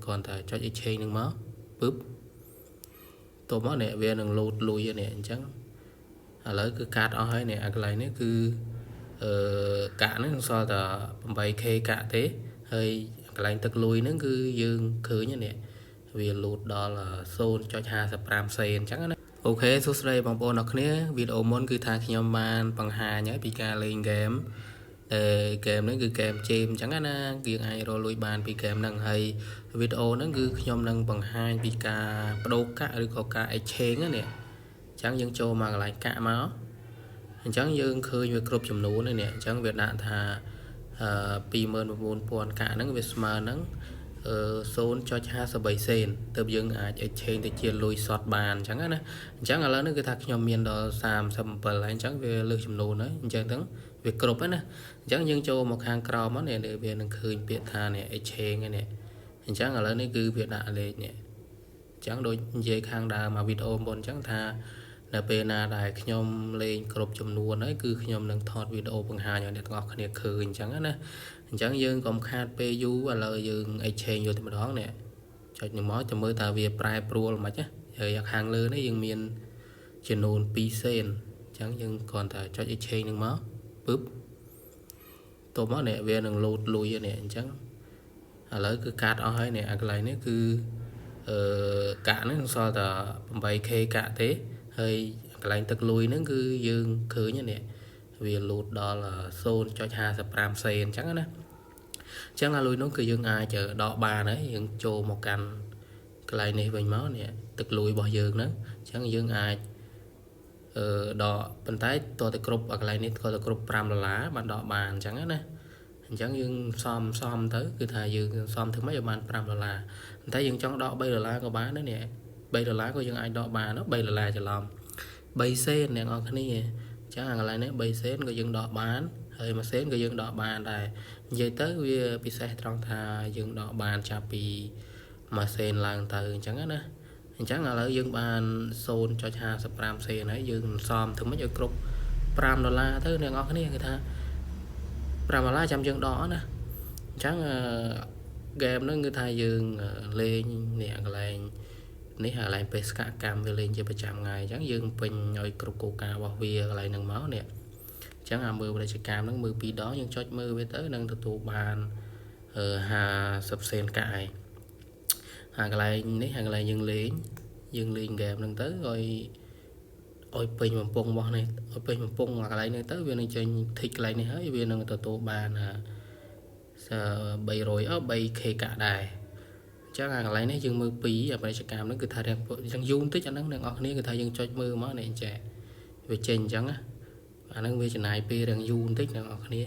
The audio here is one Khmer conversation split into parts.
គ្រាន់តែចុច exchange នឹងមកពឹបតមកនេះវានឹងលោតលុយនេះអញ្ចឹងឥឡូវគឺកាត់អស់ហើយនេះអាកន្លែងនេះគឺអឺកាក់ហ្នឹងសល់តែ 8K កាក់ទេហើយកន្លែងទឹកលុយហ្នឹងគឺយើងឃើញនេះវាលោតដល់0.55សេនអញ្ចឹងណាOK សួស្តីបងប្អូនអរគ្នាវីដេអូមុនគឺថាខ្ញុំបានបង្ហាញហើយពីការលេងហ្គេមតែហ្គេមហ្នឹងគឺហ្គេមជេមអញ្ចឹងណាយើងអាចរកលុយបានពីហ្គេមហ្នឹងហើយវីដេអូហ្នឹងគឺខ្ញុំនឹងបង្ហាញពីការបដូរកាក់ឬក៏ការ exchange ណានេះអញ្ចឹងយើងចូលមកកន្លែងកាក់មកអញ្ចឹងយើងឃើញវាគ្រប់ចំនួននេះអញ្ចឹងវាដាក់ថា29000កាក់ហ្នឹងវាស្មើនឹង0.53សេនទើបយើងអាច exchange ទៅជាលុយសុទ្ធបានអញ្ចឹងណាអញ្ចឹងឥឡូវនេះគឺថាខ្ញុំមានដល់37ហើយអញ្ចឹងវាលើសចំនួនហើយអញ្ចឹងទៅវាគ្រប់ហើយណាអញ្ចឹងយើងចូលមកខាងក្រោមមកនេះវានឹងឃើញពាក្យថានេះ exchange នេះអញ្ចឹងឥឡូវនេះគឺវាដាក់លេខនេះអញ្ចឹងដូចនិយាយខាងដើមមកវីដេអូមុនអញ្ចឹងថានៅពេលណាដែលខ្ញុំលេងគ្រប់ចំនួនហើយគឺខ្ញុំនឹងថតវីដេអូបង្ហាញឲ្យអ្នកទាំងអស់គ្នាឃើញអញ្ចឹងណាអញ្ចឹងយើងកុំខាតពេលយូរឥឡូវយើង exchange យកតែម្ដងនេះចុចនឹងមកចាំមើលតើវាប្រែប្រួលមិនណាហើយខាងលើនេះយើងមានចំនួន2សេនអញ្ចឹងយើងគ្រាន់តែចុច exchange នឹងមកពឹបតមកនេះវានឹងលោតលុយនេះអញ្ចឹងឥឡូវគឺកាត់អស់ហើយនេះអាកន្លែងនេះគឺអឺកាក់ហ្នឹងសល់តែ 8K កាក់ទេហើយកន្លែងទឹកលុយហ្នឹងគឺយើងឃើញនេះវាលោតដល់0.55សេនអញ្ចឹងណាអញ្ចឹងអាលុយនោះគឺយើងអាចដកបានហើយយើងចូលមកកាន់កន្លែងនេះវិញមកនេះទឹកលុយរបស់យើងហ្នឹងអញ្ចឹងយើងអាចអឺដកប៉ុន្តែតើតែគ្រប់កន្លែងនេះក៏ទៅគ្រប់5ដុល្លារបានដកបានអញ្ចឹងណាអញ្ចឹងយើងសំសំទៅគឺថាយើងសំធ្វើម៉េចឲ្យបាន5ដុល្លារប៉ុន្តែយើងចង់ដក3ដុល្លារក៏បានដែរនេះ3ដុល្លារក៏យើងអាចដកបាន3ដុល្លារច្រឡំ3សេនអ្នកនរគ្នាអញ្ចឹងអាកន្លែងនេះ3សេនក៏យើងដកបានហើយ1សេនក៏យើងដកបានដែរនិយាយទៅវាពិសេសត្រង់ថាយើងដកបានចាប់ពី1សេនឡើងទៅអញ្ចឹងណាអញ្ចឹងឥឡូវយើងបាន0.55សេនហើយយើងសំធ្វើម៉េចឲ្យគ្រប់5ដុល្លារទៅអ្នកនរគ្នាគឺថា5ដុល្លារចាំយើងដកណាអញ្ចឹងហ្គេមហ្នឹងគឺថាយើងលេងនេះកន្លែងនេះកន្លែងបេសកកម្មវាលេងជាប្រចាំថ្ងៃអញ្ចឹងយើងពេញឲ្យគ្រប់គោលការណ៍របស់វាកន្លែងហ្នឹងមកនេះអញ្ចឹងអាមើលពាណិជ្ជកម្មហ្នឹងមើលពីរដងយើងចុចមើលវាទៅនឹងទទួលបាន50សេនកាក់ហើយអាកន្លែងនេះអាកន្លែងយើងលេងយើងលេងហ្គេមហ្នឹងទៅឲ្យឲ្យពេញបំពង់របស់នេះឲ្យពេញបំពង់អាកន្លែងនេះទៅវានឹងចេញ tick កន្លែងនេះហើយវានឹងទទួលបាន300អ 3K កាក់ដែរអញ្ចឹងអាកន្លែងនេះយើងមើលពីអាពាណិជ្ជកម្មហ្នឹងគឺថារៀងអញ្ចឹងយូរបន្តិចអាហ្នឹងអ្នកនរគ្នាគឺថាយើងចុចមើលមកនេះអញ្ចឹងវាចេញអញ្ចឹងណាអាហ្នឹងវាចំណាយពេលរៀងយូរបន្តិចអ្នកនរគ្នា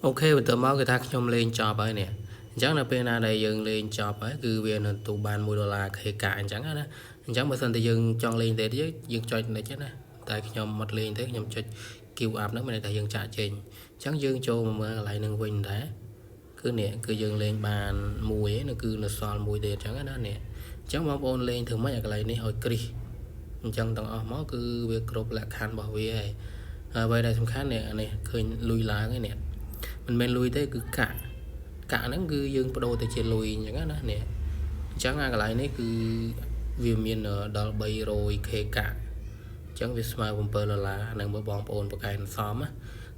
OK បន្ទាប់មកគឺថាខ្ញុំលេងចប់ហើយនេះអញ្ចឹងនៅពេលណាដែលយើងលេងចប់ហើយគឺវានឹងទទួលបាន1ដុល្លារ K កាក់អញ្ចឹងណាអញ្ចឹងបើសិនតែយើងចង់លេងទេយើងចុចនិចណាតែខ្ញុំអត់លេងទេខ្ញុំចុច give up ហ្នឹងមានន័យថាយើងចាក់ចេញអញ្ចឹងយើងចូលមកមើលកន្លែងហ្នឹងវិញដែរគឺនេះគឺយើងលេងបានមួយឯងគឺនៅសល់មួយទៀតអញ្ចឹងណានេះអញ្ចឹងបងប្អូនលេងធ្វើម៉េចឲ្យកន្លែងនេះឲ្យគ្រីសអញ្ចឹងទាំងអស់មកគឺវាគ្រប់លក្ខខណ្ឌរបស់វាហើយអ្វីដែលសំខាន់នេះនេះឃើញលុយឡើងឯនេះមិនមែនលុយទេគឺកាក់កាក់ហ្នឹងគឺយើងបដូរទៅជាលុយអញ្ចឹងណានេះអញ្ចឹងអាកន្លែងនេះគឺវាមានដល់ 300K កាក់អញ្ចឹងវាស្មើ7ដុល្លារនឹងមើលបងប្អូនប្រកែកសំណា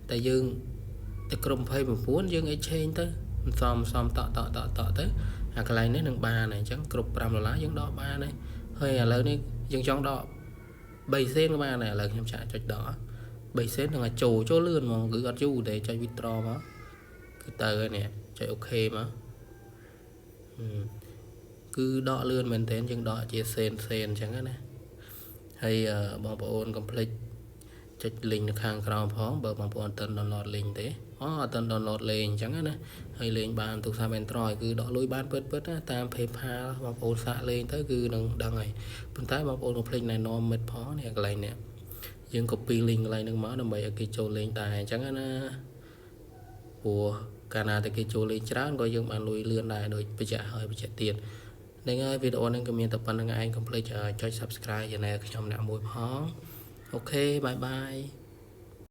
តែយើងតែក្រុម29យើង exchange ទៅសំសំតក់តក់តក់តក់ទៅអាកន្លែងនេះនឹងបានហើយអញ្ចឹងគ្រប់5ដុល្លារយើងដកបានហើយហើយឥឡូវនេះយើងចង់ដក3សេនក៏បានដែរឥឡូវខ្ញុំចាក់ចុចដក3សេននឹងឲ្យចូលចូលលឿនហ្មងគឺអត់យូរទេចុច withdraw មកគឺទៅហើយនេះចុច OK មកគឺដកលឿនមែនទែនយើងដកជាសេនសេនអញ្ចឹងណាហើយបងប្អូនកុំភ្លេចចុច link នៅខាងក្រោមផងបើបងប្អូនអត់ទាន់ download link ទេអូអត់ទាន់ download លេងអញ្ចឹងណាហើយលេងបានទូរស័ព្ទ Android គឺដកលុយបានពិតពិតណាតាម PayPal បងប្អូនសាកលេងទៅគឺនឹងដឹងហើយប៉ុន្តែបងប្អូនកុំភ្លេចណែនាំមិត្តផងនេះកន្លែងនេះយើង copy link កន្លែងហ្នឹងមកដើម្បីឲ្យគេចូលលេងដែរអញ្ចឹងណាព្រោះកាលណាតែគេចូលលេងច្រើនក៏យើងបានលុយលឿនដែរដូចបញ្ជាក់ហើយបញ្ជាក់ទៀតហ្នឹងហើយវីដេអូហ្នឹងក៏មានតែប៉ុណ្្នឹងឯងកុំភ្លេចចុច Subscribe Channel ខ្ញុំអ្នកមួយផង OK bye bye.